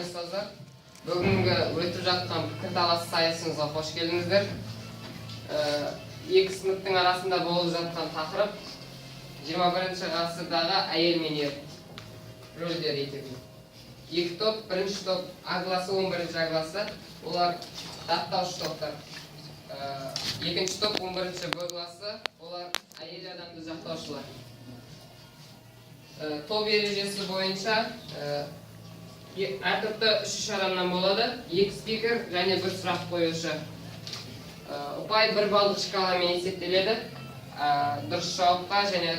Құрметті ұстаздар, бүгінгі өтіп жатқан пікірталас сайысымызға қош келдіңіздер. Екі сыныптың арасында болып жатқан тақырып: 21 ғасырдағы әйел мен ер рөлдері екеуі. Екі топ: бірінші топ А классы, 11 А классы, олар даттаушы топтар. Екінші топ 11 Б классы, олар әйел адамды жақтаушылар. Топ ережесі бойынша әр топта үш үш адамнан болады, екі спикер және бір сұрақ қоюшы. Ұпай бір балдық шкаламен есептеледі, дұрыс жауапқа және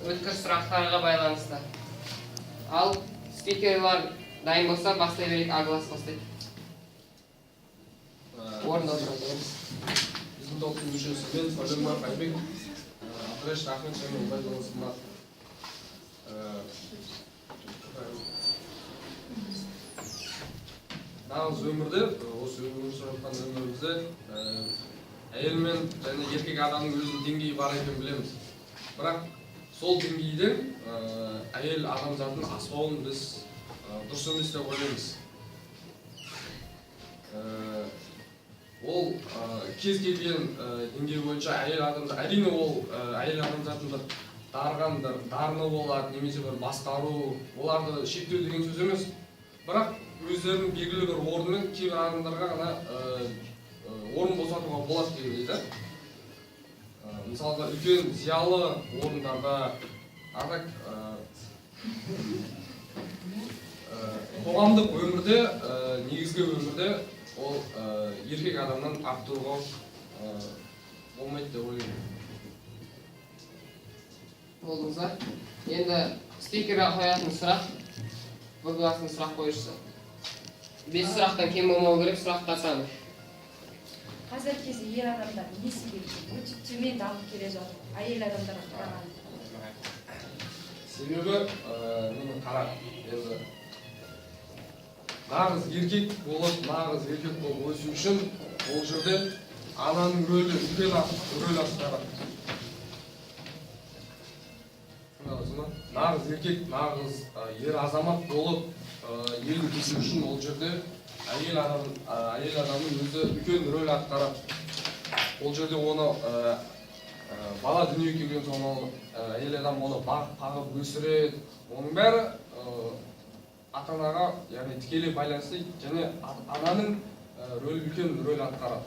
өткір сұрақтарға байланысты. Ал спикерлар дайын болса, бастай берейік. А класс бастайды. Орында отырады. Біздің топтың мүшесі мен, Сәлембаев Айбек, Абдыраш Рахмет және Ұбайдолла Сымбат. Нағыз өмірде, осы өмір сүріп жатқан өмірімізде әйел мен және еркек адамның өзінің деңгейі бар екенін білеміз. Бірақ сол деңгейден әйел адамзаттың аспауын біз дұрыс емес деп ойлаймыз. Ол кез келген деңгей бойынша әйел адамзат, әрине, ол әйел адамзаттың бір дарыған бір дарыны болады немесе бір басқару, оларды шектеу деген сөз емес, бірақ өздерінің белгілі бір орнымен кейбір адамдарға ғана орын босатуға болады дегендей да. Мысалға, үлкен зиялы орындарда, а так қоғамдық өмірде, негізгі өмірде ол еркек адамнан арттыруға болмайды деп ойлаймын. Болдыңыз ба? Енді спикерге қоятын сұрақ, Б классының сұрақ қоюшысы. Бес сұрақтан кем болмау керек сұрақтар саны. Қазіргі кезде ер адамдар не себептен өте төмен дамып келе жатыр әйел адамдарға қарағанда? Себебі міне, қара, енді нағыз еркек болып, нағыз еркек болып өсу үшін ол жерде ананың рөлі үлкен рөл атқарады. Түсіндіңіз ба? Нағыз еркек, нағыз ер азамат болып елін кесу үшін ол жерде әйел адам, әйел адамның өзі үлкен рөл атқарады. Ол жерде оны бала дүниеге келген соң ол әйел адам оны бағып қағып өсіреді. Оның бәрі ата анаға, яғни тікелей байланысты және ананың рөлі үлкен рөл атқарады.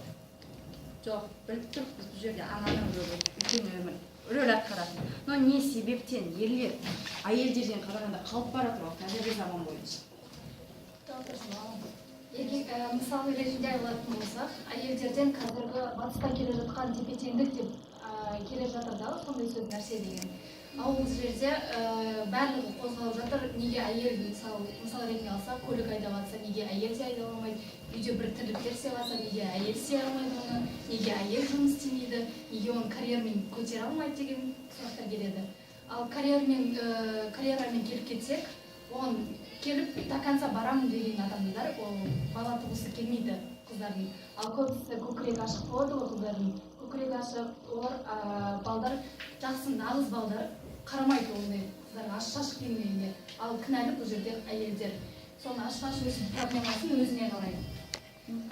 Жоқ, біліп тұрмыз, бұл жерде ананың рөлі үлкен өмір рөл атқарады, но не себептен ерлер әйелдерден қарағанда қалып бара жатыр ғой қазіргі заман бойынша? Еркек, мысал ретінде алатын болсақ, әйелдерден қазіргі батыста келе жатқан тепе теңдік деп келе жатыр да, сондай сөз нәрсе деген. Ал ол жерде барлығы қозғалып жатыр. Неге әйел, мысал ретінде алсақ, көлік айдап жатса, неге әйел де айдап алмайды? Үйде бір тірліктер істеп жатса, неге әйел істей алмайды оны? Неге әйел жұмыс істемейді? Неге оны карьерамен көтере алмайды деген сұрақтар келеді. Ал карьерамен келіп кетсек, оған келіп до конца барамын деген адамдар, ол бала туғысы келмейді қыздардың. Ал көбісі көкірегі ашық болады ғой, қыздардың көкірегі ашық. Олар балдар жақсы, нағыз балдар қарамайды ондай қыздарға ашық ашық киінгенге. Ал кінәлі бұл жерде әйелдер. Соны ашық ашық өз проблемасын өзіне қарайды.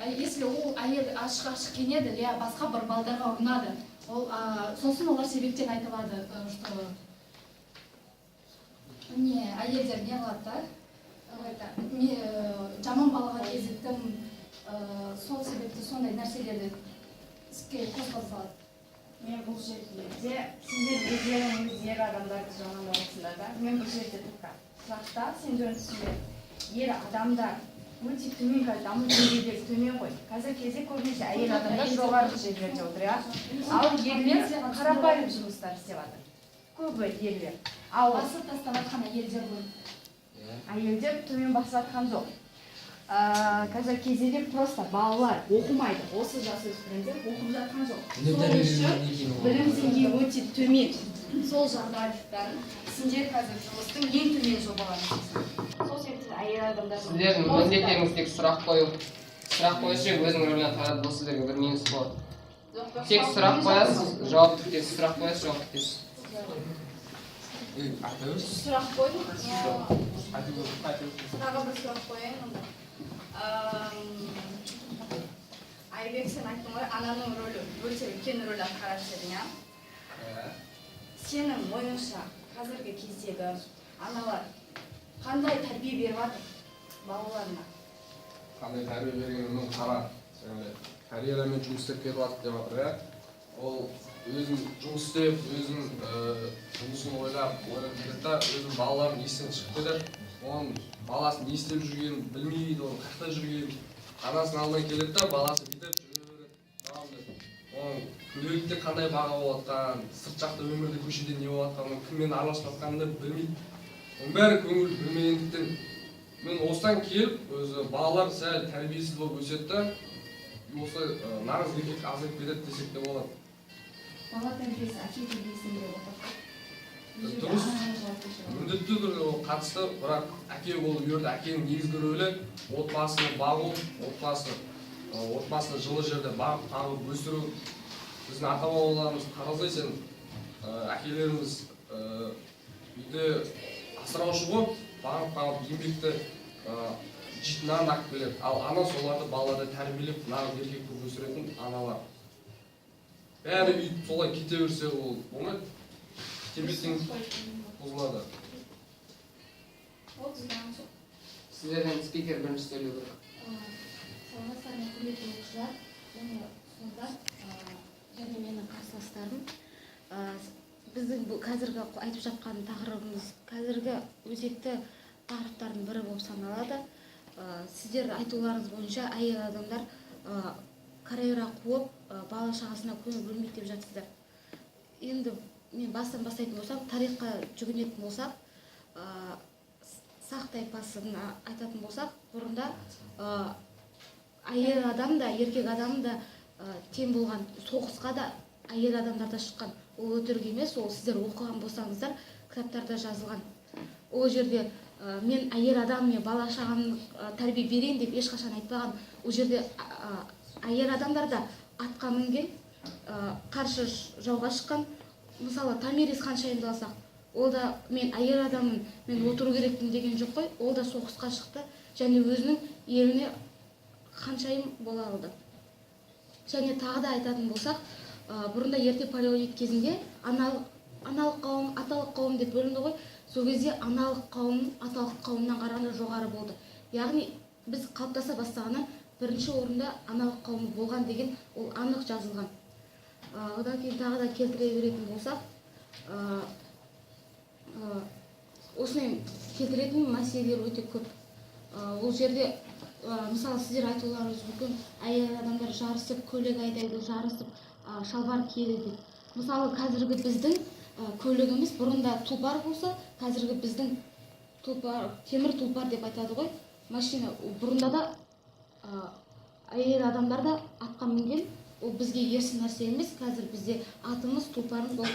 А если ол әйел ашық ашық киінеді, иә, басқа бір балдарға ұнады ол, сосын олар себептен айта алады, что не әйелдер не қылады да, это не жаман балаға кезіктім, сол себепті сондай нәрселерді іске қозғап салады. Мен бұл жерде сендер өздерің өз ер адамдарды жамандап отырсыңдар да. Мен бұл жерде только сұрақта сендер түсінбедім. Ер адамдар өте төмен, қазір даму деңгейлері төмен ғой. Қазіргі кезде көбінесе әйел адамдар жоғарғы жерлерде отыр, иә, ал ерлер қарапайым жұмыстар істеп жатыр көбі ерлер. Ал Басып тастап жатқан әйелдер ғой. Әйелдер төмен басып жатқан жоқ. Қазіргі кезде де просто балалар оқымайды, осы жасөспірімдер оқып жатқан жоқ. Сол үшін білім деңгейі өте төмен. Сол жағдайлықтан сендер қазір жұмыстың ең төмен жобаларын істейсіңдер. Сол себептен әйел адамдар Сіздердің міндеттеріңіз тек сұрақ қою. Сұрақ қоюшы өзінің рөлін атқарады. Бұл сіздерге бір минус болады. Тек сұрақ қоясыз, жауап күтесіз, сұрақ қоясыз, жауап күтесіз. Айта берші. Сұрақ қойдым. Айта бер, айта бер. Тағы бір сұрақ қояйын онда. айттың ғой, ананың рөлі өте үлкен рөл атқарады дедің, иә? Иә. Сенің ойыңша, қазіргі кездегі аналар қандай тәрбие беріп жатыр балаларына? Қандай тәрбие бергенін қара. Жаңағыдай карьерамен жұмыс істеп кетіп жатыр деп жатыр, иә. Ол өзін жұмыс істеп, өзінің жұмысын ойлап ойлап кетеді да, өзінің балаларын естен шығып кетеді. Оның баласы не істеп жүргенін білмейді, оның қай жақта жүргенін. Анасының алдына келеді да, баласы бүйтіп жүре береді, мамам деп. Оның күнделікті қандай баға болып жатқанын, сырт жақта өмірде, көшеде не болып жатқанын, оның кіммен араласып жатқанын да білмейді. Оның бәрі көңіл бөлмегендіктен. Мен осыдан келіп, өзі балалар сәл тәрбиесіз болып өседі да, осылай нағыз еркек азайып кетеді десек те болады. Бала тәрбиесі әке тәрбиесінде отыр. Бұл жерде Дұрыс. ананың жауапкершілігі. Міндетті түрде ол қатысты, бірақ әке ол жерде, әкенің негізгі рөлі отбасыны бағу, отбасыны жылы жерде бағып қағып өсіру. Біздің ата бабаларымыз қарасай сен, әкелеріміз үйде асыраушы болып, бағып қағып, еңбекті, жейтін нан алып келеді. Ал ана соларды, балаларды тәрбиелеп, нағыз еркек қылып өсіретін аналар. Бәрі өйтіп солай кете берсе, ол болмайды, тепе тең бұзылады. Ол сұрағым сол. Сіздерден спикер бірінші сөйлеу керек. Саламатсыздар ма, құрметті оқушылар және ұстаздар, және менің қарсыластарым! Біздің бұл қазіргі айтып жатқан тақырыбымыз қазіргі өзекті тақырыптардың бірі болып саналады. Сіздер айтуларыңыз бойынша, әйел адамдар карьера қуып, бала шағасына көңіл бөлмейді деп жатсыздар. Енді мен бастан бастайтын болсам, тарихқа жүгінетін болсақ, сақ тайпасын айтатын болсақ, бұрында әйел адам да, еркек адам да тең болған. Соғысқа да әйел адамдар да шыққан. Ол өтірік емес, ол сіздер оқыған болсаңыздар, кітаптарда жазылған. Ол жерде мен әйел адам, мен бала шағамны тәрбие берейін деп ешқашан айтпаған. Ол жерде әйел адамдар да атқа мінген, қарсы жауға шыққан. Мысалы, Томирис ханшайымды алсақ, ол да мен әйел адаммын, мен отыру керекпін деген жоқ қой. Ол да соғысқа шықты және өзінің еліне ханшайым бола алды. Және тағы да айтатын болсақ, бұрында ерте палеолит кезінде аналық қауым, аталық қауым деп бөлінді ғой. Сол кезде аналық қауым аталық қауымнан қарағанда жоғары болды. Яғни біз қалыптаса бастағаннан бірінші орында аналық қауым болған деген ол анық жазылған. Одан кейін тағы да келтіре беретін болсақ, осындай келтіретін мәселелер өте көп. Ол жерде, мысалы, сіздер айтуларыңыз мүмкін, әйел адамдар жарысып көлік айдайды, жарысып шалбар киеді деп. Мысалы, қазіргі біздің көлігіміз бұрында тұлпар болса, қазіргі біздің тұлпар, темір тұлпар деп айтады ғой, машина. Бұрында да әйел адамдар да атқа мінген. Ол бізге ерсі нәрсе емес. Қазір бізде атымыз, тұлпарымыз ол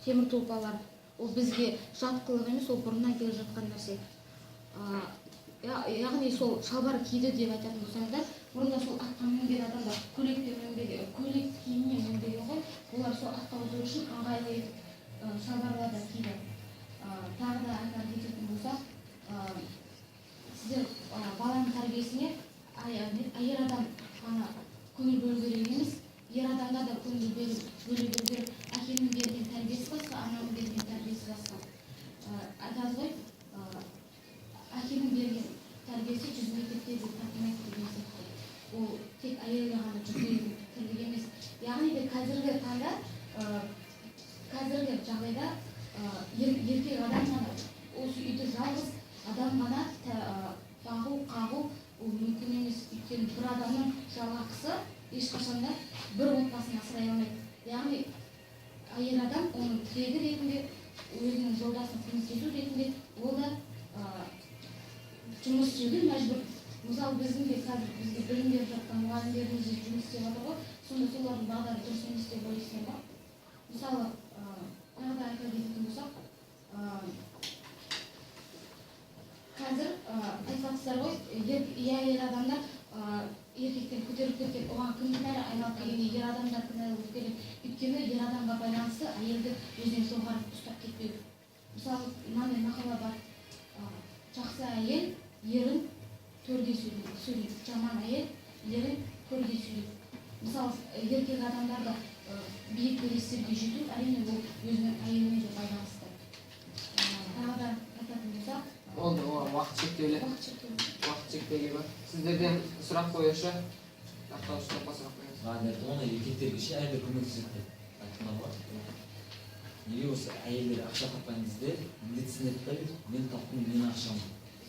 темір тұлпарлар. Ол бізге жат қылық емес, ол бұрыннан келе жатқан нәрсе. Яғни сол шалбар киді деп айтатын болсаңыздар, бұрында сол атқа мінген адамдар көйлекпен мінбеген, көйлек киіммен мінбеген ғой. Олар сол атқа отыру үшін ыңғайлы етіп шалбарлар да киді. Тағы да айта кететін болсақ, сіздер баланың тәрбиесіне әйел адам ғана көңіл бөлу керек емес, ер адамдар да көңіл бөлу керек. Әкенің берген тәрбиесі басқа, ананың берген тәрбиесі басқа. Айтады ғой, әкенің берген тәрбиесі жүз мектепте де татымайды деген сияқты. Ол тек әйелге ғана жүктелген тірлік емес. Яғни де қазіргі таңда, қазіргі жағдайда еркек адам ғана осы үйді, жалғыз адам ғана бағу қағу ол мүмкін емес. Өйткені бір адамның жалақысы ешқашан да бір отбасын асырай алмайды. Яғни әйел адам оның тірегі ретінде, өзінің жолдасына көмектесу ретінде ол да жұмыс істеуге мәжбүр. Мысалы, біздің де қазір бізге білім беріп жатқан мұғалімдеріміз де жұмыс істеп жатыр ғой. Сонда солардың бағдары дұрыс емес деп ойлайсыздар ма? Мысалы, тағы да айта кететін болсақ, қазір айтып жатсыздар ғой, әйел адамдар еркектен көтеріліп кеткен. Оған кім кінәлі? Айналып келгенде ер адамдар кінәлі болып келеді. Өйткені ер адамға байланысты әйелді өзінен жоғары ұстап кетпеу. Мысалы, мынандай мақала бар: жақсы әйел ерін төрде сөйлейді, жаман әйел ерін көрде сөйлейді. Мысалы, еркек адамдар да биік белестерге жету, әрине, ол өзінің әйеліне де байланысты. Тағы да айтатын болсақ, Болды, оған уақыт шектеулі. Уақыт шектеулі. Уақыт шектеулі бар. Сіздерден сұрақ қоюшы, жақтаушы топқа сұрақ қойыңыз. Маған айтты, оны еркектерге ше, әйелдер көмектеседі деп айттыңдар ғой. Неге осы әйелдер ақша тапқан кезде міндетсінеді да, бүйтіп, мен таптым, менің ақшам?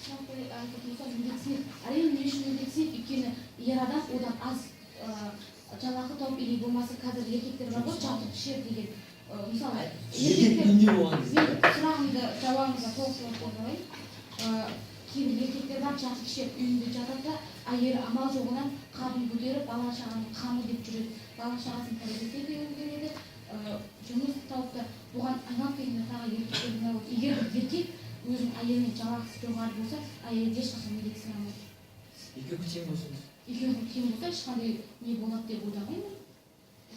Сұрақ айтатын болсақ, міндетсінеді. Әрине, не үшін міндетсінеді? Өйткені ер адам одан аз жалақы тауып, или болмаса қазір еркектер бар ғой, жатып ішер деген. Мысалы, Еркек еркектер үйінде болған кезде. Мен сұрағымды, жауабыңызға толық жауап қоя алайын. Кейбір еркектер бар, жатып ішеді, үйінде жатады да, әйелі амал жоғынан қабын көтеріп, бала шағаның қамы деп жүреді, бала шағасын тәрбиелете де үлгереді, жұмыс тауып та. Бұған айналып келгенде тағы еркектер кінә болады. Егер бір еркек өзінің әйелінен жалақысы жоғары болса, әйелі ешқашан міндетсіне алмайды. Екеуі тең болсын. Екеуі тең болса, ешқандай не болады деп ойламаймын.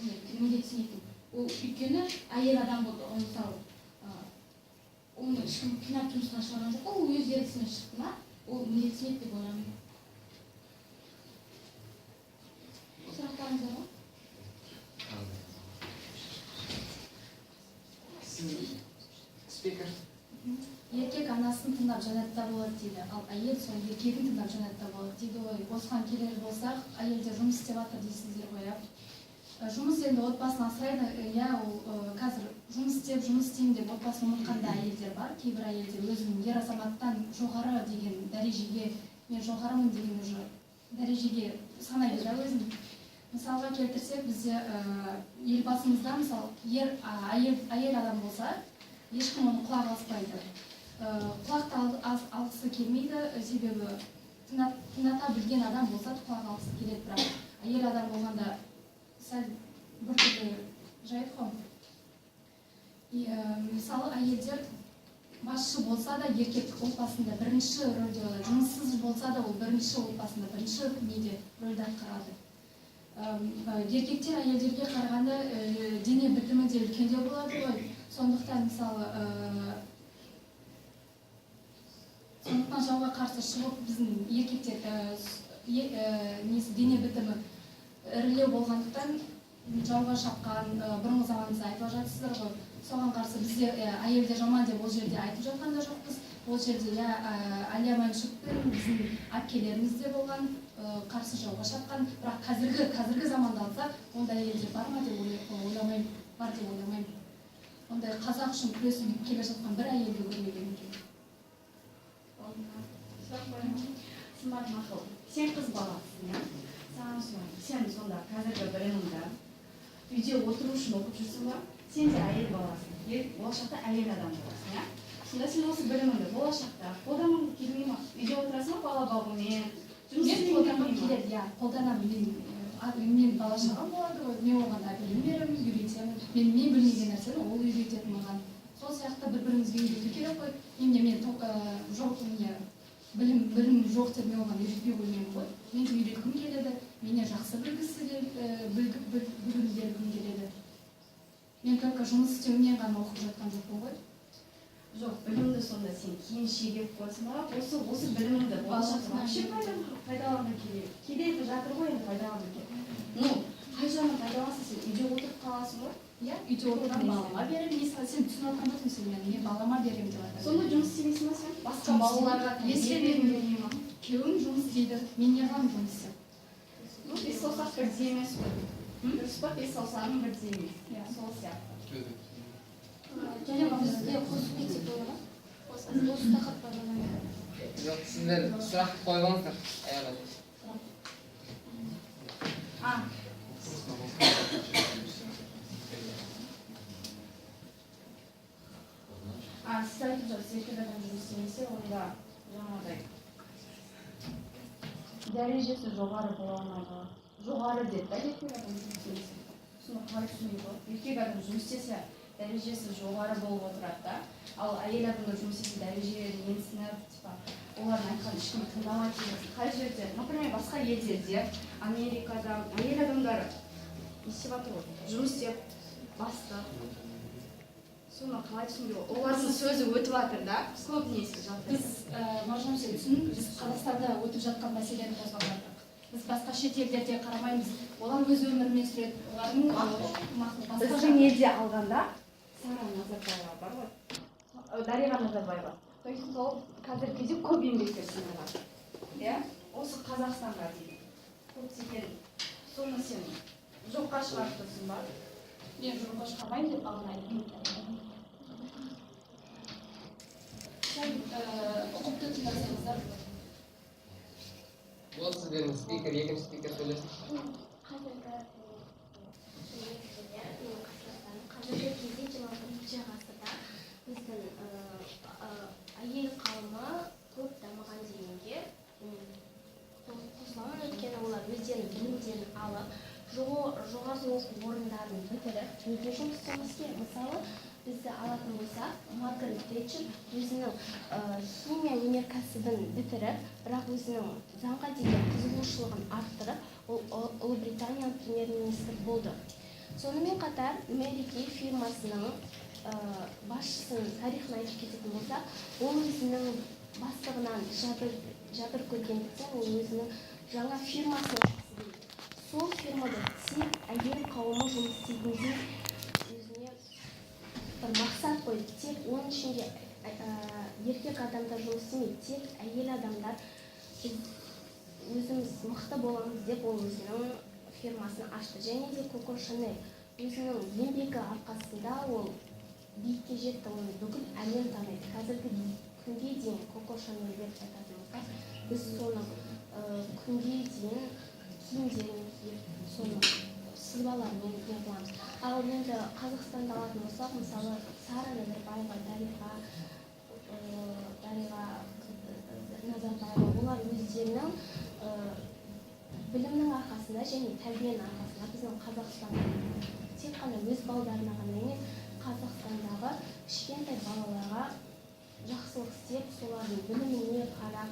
Ондай міндетсінетін ол, өйткені әйел адам болды, ол, мысалы, оны ешкім қинап жұмысқа шығарған жоқ қой, ол өз еркісімен шықты ма, ол міндетсінеді деп ойламаймын. Сұрақтарыңыз бар ма? Сіз спикер. Еркек анасын тыңдап жәннатта болады дейді, ал әйел сол еркегін тыңдап жәннатта болады дейді ғой. Осыған келер болсақ, әйелдер жұмыс істеп жатыр дейсіздер ғой, иә. Жұмыс енді отбасын асырайды, иә, ол қазір жұмыс істеп, жұмыс істеймін деп отбасын ұмытқан да әйелдер бар. Кейбір әйелдер өзінің ер азаматтан жоғары деген дәрежеге, мен жоғарымын деген уже дәрежеге санайды да өзін. Мысалға келтірсек, бізде елбасымызда, мысалы, әйел адам болса, ешкім оны құлақ аспайды. Құлақ та алғысы келмейді, себебі тыңдата білген адам болса құлақ алғысы келеді, бірақ әйел адам болғанда сәл біртүрлі жайт қой. И, мысалы, әйелдер басшы болса да, еркек отбасында бірінші рөлде болады, жұмыссыз болса да, ол бірінші отбасында бірінші неде рөлді атқарады. Еркектер әйелдерге қарағанда дене бітімі де үлкендеу болады ғой, сондықтан, мысалы, сондықтан жауға қарсы шығып, біздің еркектер, несі, дене бітімі ірілеу болғандықтан жауға шапқан, бұрынғы заманымызда айтып жатырсыздар ғой, соған қарсы бізде, әйелдер жаман деп ол жерде айтып жатқан да жоқпыз. Ол жерде, иә, Әлия Мәншүкпен біздің әпкелеріміз де болған, қарсы жауға шапқан, бірақ қазіргі заманда алсақ, ондай әйелдер бар ма деп ойламаймын, бар деп ойламаймын. Ондай қазақ үшін күресіп келе жатқан бір әйелді көрмеген екен. Сымбат, мақұл, сен қыз баласың, иә? Саған сұрайын, сен сонда қазіргі біліміңді үйде отыру үшін оқып жүрсің ба? Сен де әйел баласың, болашақта әйел адам боласың, иә? Сонда сен осы біліміңді болашақта қолданғың келмей ма? Үйде отырасың ба бала бағумен? Жұмыс Мен істегің қолданғым келмей ма? келеді, иә, қолданамын. Мен бала шағам болады ғой, мен оған да білім беремін, үйретемін. Мен білмеген нәрсені ол үйретеді маған. Сол сияқты бір бірімізге үйрету керек қой. Немене, мен жоқ, не, білім жоқ деп мен оған үйретпей қоймаймын ғой. Мен де үйреткім келеді, менен жақсы білгісі білім бергім келеді. Мен только жұмыс істеумен ғана оқып жатқан жоқпын ғой. Жоқ, білімді сонда сен кейін шегеріп қоясың ба? Осы біліміңді болашақта вообще пайдаланғың келеді. Келеді жатыр ғой енді, пайдаланғың келеді. Ну, қай жағынан пайдалансың, сен үйде отырып қаласың ғой? Иә, үйде отырып балама беремін. Мен сен түсініп жатқан жоқсың, сен мені. Мен балама беремін деп жатырмын. Сонда жұмыс істемейсің ба сен? Басқа Жұмыс балаларға істеймін. Если тәрбие мен бермей ма? Күйеуім жұмыс істейді, мен не қыламын жұмыс істеп? Ну, бес саусақ бірдей емес қой. Дұрыс па? Бес саусағың бірдей емес. Иә. Сол сияқты. Және бізге қосып кетсек болады ма? Осы тақырыпқа байланысты. Жоқ, сіздер сұрақты қойып алыңыздар. Аяғына. А. А, сіз айтып жатырсыз, еркек адам жұмыс істемесе, онда жаңағыдай дәрежесі жоғары бола алмайды. Жоғары деді да, еркек адам жұмыс істемесе. Соны қалай түсінуге болады? Еркек адам жұмыс істесе, дәрежесі жоғары болып отырады да, ал әйел адамдар жұмыс істесе, дәрежелері менсініп, типа, олардың айтқанын ешкім тыңдамайды деген. Қай жерде, например, басқа елдерде, Америкада әйел адамдар не істеп жатыр ғой, жұмыс істеп, бастық. Соны қалай түсінуге болады? Олардың сөзі өтіп жатыр да, көбінесе жалпы. Біз, Маржан, сен түсін, біз Қазақстанда өтіп жатқан мәселені қозғап жатырмық. Біз басқа шет елдерде қарамаймыз, олар өз өмірімен сүреді, олардың мақұл, басқа Біздің елде алғанда Сара Назарбаева бар ғой, Дариға Назарбаева, то есть сол қазіргі кезде көп еңбектер сіңірген, иә, осы Қазақстанға дейін көптеген. Соны сен жоққа шығарып тұрсың ба? Мен жоққа шығармаймын деп бағана айттым. Сәл ұқыпты тыңдасаңыздар. Болды, сіздердің спикер, екінші спикер сөйлесін. Қазіргі негізінде менің қарсыластарым, қазіргі кезде, 21-ғасырда біздің әйел қауымы көп дамыған дегенге қосыламын, өйткені олар өздерінің білімдерін алып, жоғары оқу орындарын бітіріп, неге жұмыс істемеске? Мысалы, бізді алатын болсақ, Маргарет Тэтчер өзінің химия өнеркәсібін бітіріп, бірақ өзінің заңға деген қызығушылығын арттырып, ол Ұлыбританияның премьер-министрі болды. Сонымен қатар Мэри Кей фирмасының басшысының тарихын айтып кететін болсақ, ол өзінің бастығынан жәбір көргендіктен, ол өзінің жаңа фирмасын ашқысы келді. Сол фирмада тек әйел қауымы жұмыс істейтіндей өзіне бір мақсат қойды. Тек оның ішінде еркек адамдар жұмыс істемейді, тек әйел адамдар, біз өзіміз мықты боламыз деп, ол өзінің фирмасын ашты. Және де Коко Шанель өзінің еңбегі арқасында ол биікке жетті, оны бүкіл әлем таниды. Қазіргі күнге дейін Коко Шанель деп айтатын болсақ, біз соның күнге дейін киімдерін киіп, соны сызбаларымен не қыламыз. Ал енді Қазақстанда алатын болсақ, мысалы, Сара Назарбаева, Дариға Назарбаева, олар өздерінің білімнің арқасында және тәрбиенің арқасында біздің Қазақстанда тек қана өз балдарына ғана емес, Қазақстандағы кішкентай балаларға жақсылық істеп, солардың біліміне қарап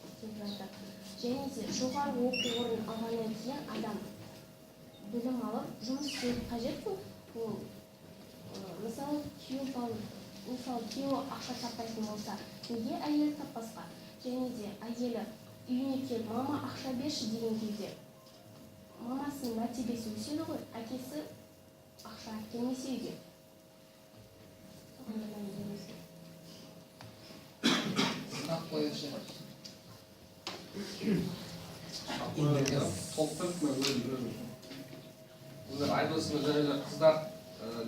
істеп жатыр. Және де жоғары оқу орнын алғаннан кейін адам білім алып, жұмыс істеу қажет қой. Ол мысалы, күйеу мысалы, күйеуі ақша таппайтын болса, неге әйелі таппасқа? Және де әйелі үйіне келіп, «Мама, ақша берші» деген кезде мамасының мәртебесі өседі ғой, әкесі ақша әкелмесе үйге. Соған да мән беріңіз. Сұрақ қоюшы. Толықтырып, мен өзім сіздер айтып отырсыңдар, және де қыздар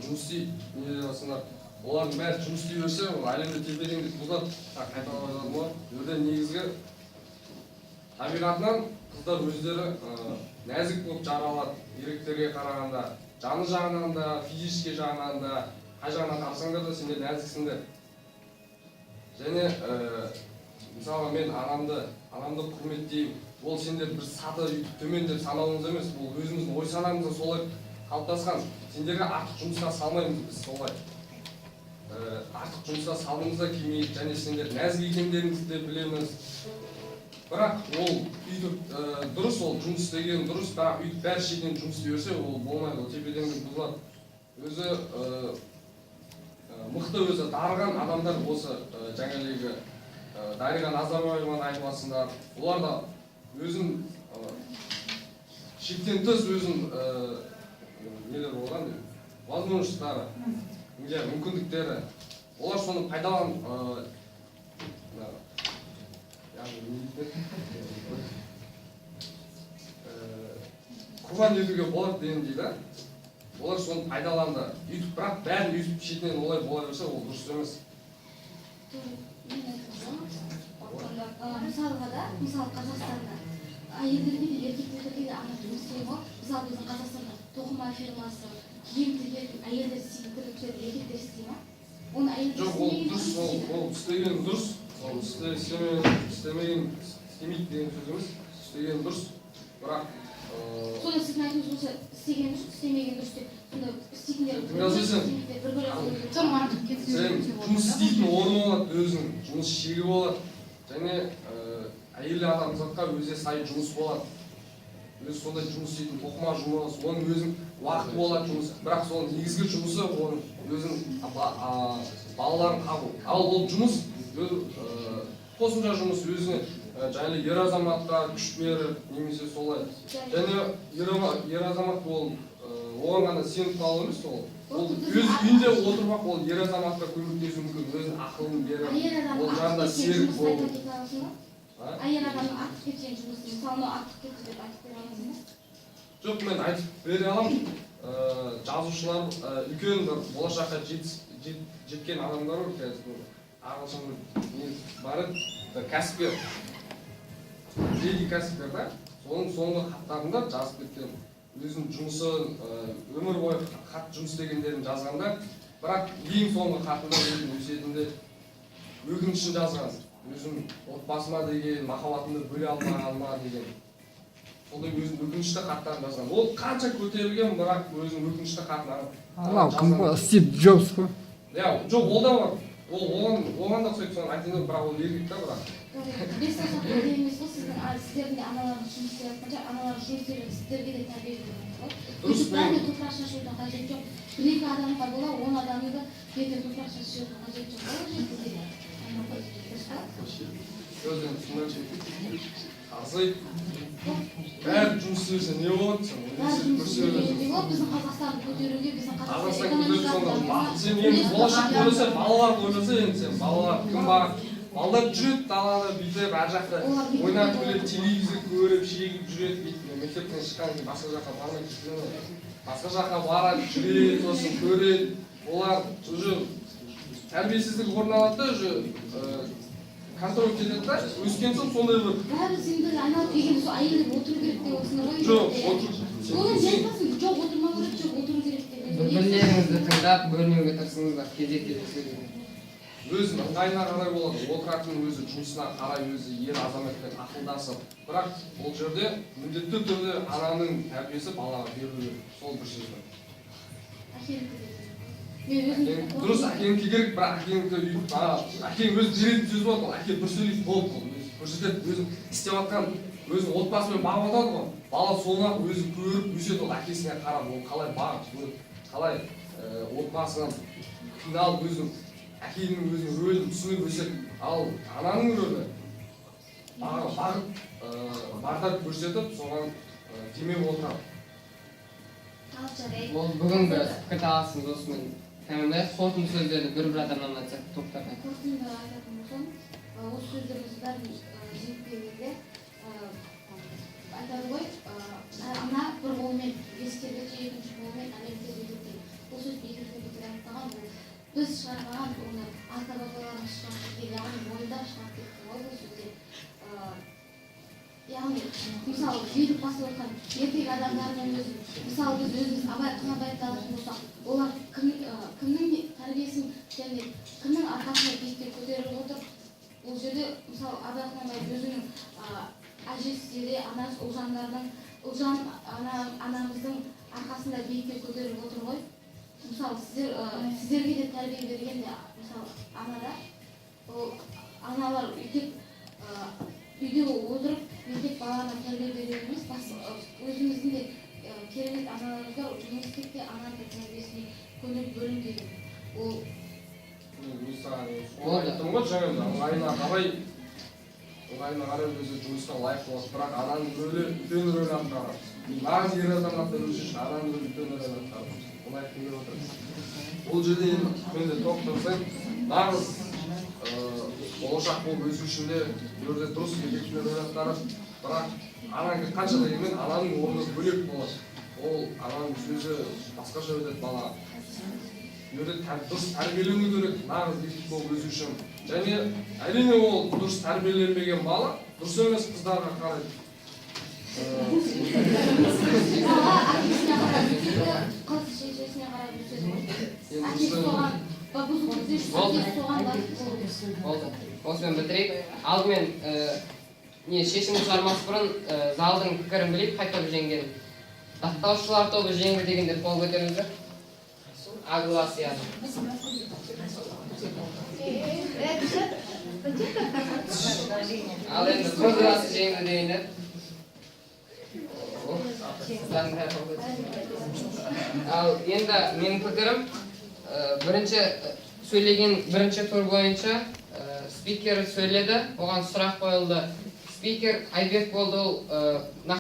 жұмыс істейді, не деп жатсыңдар. Олардың бәрі жұмыс істей берсе, ол әлемде тепе теңдік бұзылады. Тағы қайталап айтатын боламын, бұл жерде негізгі табиғатынан қыздар өздері нәзік болып жаралады еркектерге қарағанда, жаны жағынан да, физический жағынан да, қай жағынан қарасаңдар да, сендер нәзіксіңдер. Және мысалы, мен анамды құрметтеймін. Ол сендер бір саты өйтіп төмен деп санауымыз емес, ол өзіміздің ой санамызда солай қалыптасқан. Сендерге артық жұмысқа салмаймыз біз солай. Артық жұмысқа салғымыз да келмейді және сендер нәзік екендеріңізді де білеміз. Бірақ ол өйтіп дұрыс, ол жұмыс істеген дұрыс, бірақ өйтіп бәрі шетінен жұмыс істей берсе, ол болмайды, ол тепе теңдік бұзылады. Өзі мықты, өзі дарыған адамдар осы жаңағыдегі Дариға Назарбаеваны айтып жатсыңдар, олар да өзін шектен тыс өзін нелер болған, возможностьтары, иә, мүмкіндіктері, олар соны пайдаланып, мына, яғни не дейтін еді? Құрбан етуге болады дегендей да, олар соны пайдаланды өйтіп. Бірақ бәрін өйтіп шетінен олай бола берсе, ол дұрыс емес. Мен айтып мысалға да, мысалы, Қазақстанда әйелдерге де, еркектерге де арнап жұмыс істейді ғой. Мысалы, біздің Қазақстанда тоқыма фирмасы, киім тігетін әйелдер істейтін тірліктерді еркектер істей ма? Оны әйелдер Жоқ, ол істемеген дұрыс, кім ол істейді? Ол істеген дұрыс, ол істемеген, істемейді деген сөз емес, істеген дұрыс, бірақ Сонда сіздің айтуыңыз болса, істеген дұрыс, істемеген дұрыс деп, сонда істейтіндер бір Тыңдап бөлек, жүрсің. істемейтіндер бір бөлек болу керек. Тым артық кетсе Сен жұмыс істейтін орны болады, өзінің жұмыс шегі болады және әйел адамзатқа өзіне сай жұмыс болады. Өзі сондай жұмыс істейтін тоқыма жұмыс, оның өзінің уақыты болады жұмыс, бірақ соның негізгі жұмысы оның өзінің балаларын қабу. Ал ол жұмыс қосымша жұмыс өзіне. Және ер азаматқа күш беріп немесе солай, және ер азамат ол оған ғана сеніп қалу емес, ол өз үйінде отырып ақ ол ер азаматқа көмектесуі мүмкін, өзінің ақылын беріп, Әйел адам ол жанында артық кеткен серік жұмысты болу. айта кете аласың ба? А? Әйел адамның артық кеткен жұмысы, мысалы, мынау артық кетті деп айтып бере аласың ба? Жоқ, мен айтып бере аламын. Жазушылар, үлкен бір болашаққа жеткен адамдар бар қазір. Бір ағылшын не бар еді, бір кәсіпкер, леди кәсіпкер да, соның соңғы хаттарында жазып кеткен өзінің жұмысын, өмір бойы хат жұмыс істегендерін жазғанда, бірақ ең соңғы хатында өзінің өсиетінде өкінішін жазған: өзім отбасыма деген махаббатымды бөле алмағаныма деген. Сондай өзінің өкінішті хаттарын жазған. Ол қанша көтерілген, бірақ өзінің өкінішті хатын Анау кім жазған. ғой, Стив Джобс қой. Иә, жоқ, ол да бар, ол оған да ұқсайды, соны айтайын дедім, бірақ ол еркек та, бірақ. Бес саусақ бірдей емес қой. Сіздің, сіздердің де аналарыңыз жұмыс істеп жатқан шығар, аналарыңыз жұмыс істеп жатыр, сіздерге де тәрбие берген ғой. Дұрыс. Өйтіп бәріне топырақ шашудың қажеті жоқ. Бір екі адамға бола 10 адамды бетіне топырақ шашып жіберудің қажеті жоқ қой ол жерде деген. Дұрыс па? Өзің түсінбей арзайды, бәрі жұмыс істесе не болады сен? Бәрі жұмыс көрсе істеген болады, біздің Қазақстанды көтеруге, біздің Қазақстан Қазақстан көтеріп, сонда экономикасын бақыт. Сен енді болашақты ойласа, балаларды ойласа, енді сен балалар кім бағады? Балалар жүреді далада бүйтіп, ар жақта Олар бүйтіп ойнап бүйтіп. күліп, телевизор көріп, шегіп жүреді бүйтіп. Мектептен шыққаннан кейін басқа жаққа бармайды, басқа жаққа барады, жүреді, сосын көреді. Олар уже тәрбиесіздік орын алады да, уже контроль кетеді да, өскен соң сондай бір. Бәрі сендер айналып келгенде сол әйелдер отыру керек деп отырсыңдар ғой. Жоқ, отыр. Оны не айтасың? Жоқ, отырмау керек, жоқ, отыру керек деп. бір бірлеріңізді тыңдап, бөлмеуге тырысыңыздар, кезек кезек сөйлеуге. Өзінің ыңғайына қарай болады отыратын, өзі жұмысына қарай, өзі ер азаматпен ақылдасып. Бірақ ол жерде міндетті түрде ананың тәрбиесі балаға берілу керек, сол бір сөзбен. Әкенікі де. Мен өзім Дұрыс, әкенікі керек, бірақ әкенікі әкең өзі беретін сөз болады. Ол әке бір сөйлейді, болды, ол өзі көрсетеді, өзі істеп жатқан, өзінің отбасымен бағып жатады ғой. Бала соны ақ өзі көріп өседі. Ол әкесіне қарап, ол қалай бағып, ол қалай отбасынан қиналып, өзінің әкенің өзінің рөлін түсініп өседі. Ал ананың рөлі бағыт, бағдар көрсетіп, соған демеп отырады. Ал жарайды. Ол бүгінгі пікірталасымыз осымен тәмамдайық. Қорытынды сөздерді бір бір адамнан айтсақ, топтардан. Қорытынды айтатын болсам, осы сөздеріміздің бәрін жиып келгенде, айтады ғой, ана бір қолымен бесік тербетсе, екінші қолымен әлем тербетеді деген. Бұл сөз бекерден бекер айтпаған. Бұл біз шығармаған, оны ата бабаларымыз шығарып кеткен, яғни мойындап шығарып кеткен ғой бұл сөздер. Яғни мысалы, билік басып отқан еркек адамдардың өзі, мысалы, біз өзіміз Абай Құнанбаевты алатын болсақ, олар кімнің тәрбиесін және кімнің арқасында биікке көтеріліп отыр? Бұл жерде, мысалы, Абай Құнанбаев өзінің әжесі де, анасы Ұлжандардың, Ұлжан анамыздың арқасында биікке көтеріліп отыр ғой. Мысалы, сіздерге де тәрбие берген де, мысалы, ана да. Ол аналар тек үйде отырып мектеп балаларына тәрбие беру емес, өзіміздің де керемет аналарымыз бар, жұмыс істеп те ананың да тәрбиесіне көңіл бөлу деген ол. Мен саған соны Болды. айттым ғой жаңа, ыңғайына қарай өзі жұмысқа лайық болады, бірақ ананың рөлі үлкен рөл атқарады. Нағыз ер азаматтар өсу үшін ананың рөлі үлкен рөл атқарады, оны айтқым келіп отыр. Ол жерде енді мен де тоқталсам, нағыз болашақ болып өсу үшін де бұл жерде дұрыс, еркектер рөл атқарады, бірақ ананікі қанша дегенмен ананың орны бөлек болады. Ол ананың сөзі басқаша өтеді балаға. Бұл жерде дұрыс тәрбиелену керек нағыз еркек болып өсу үшін. Және әрине, ол дұрыс тәрбиеленбеген бала дұрыс емес қыздарға қарайды. Бала әкесіне қарап өседі, қыз шешесіне қарап өседі ғой. Енді Әкесі соған бұзық өссе, Болды. әкесі соған лайық болады. Болды, осымен бітірейік. Алдымен не шешім шығармас бұрын залдың пікірін білейік. Қай топ жеңген? Даттаушылар тобы жеңді дегендер қол көтеріңіздер. А глаз яғни. Это Ал енді Б классы жеңді дегендер? О, қыздардың бәрі қол көтерді. Ал енді менің пікірім, бірінші сөйлеген, бірінші тур бойынша спикер сөйледі, оған сұрақ қойылды. Спикер Айбек болды. Ол